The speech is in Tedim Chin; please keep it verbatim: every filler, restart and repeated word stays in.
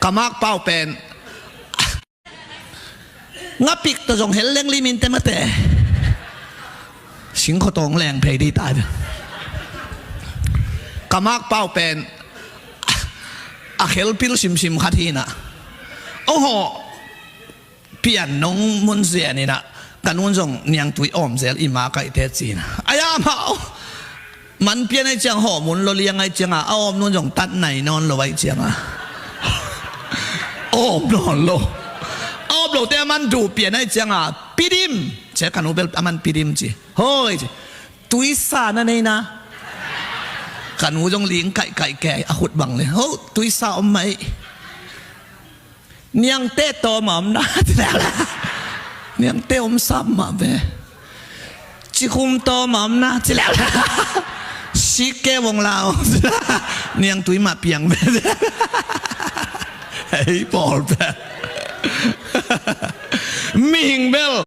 Ka makpau pen ngapik tawh zong hel leng limin te mate. Singkhuatawng leng phei dih ta. Ka makpau pen a khelpil simsim khat hi inah, ong hawh pian nong mun zen inah, ka nun zong niangtui awm zel i ma kaihte ci inah. Ai amau man pian ai ciang hawh mun lo liang ai cianga, a awm nun zong tat nai nawn lo ai cianga, awm nawn lo. A awm lote a man duh pian ai cianga, pidim. Cia ka nu bel a man pidim ci. Hoi ci. Tuisa na nei na. Ka nu zong ling kaihkaih kei a khut bang le. Ho, tuisa om mah ei. Niangte tawm a om na ci leh, niangte om sam mah ve. Cikhum tawm a om na ci leh, sik ke vong la om. Niangtui mah piang ve. Hei pawl ve. Mihing bel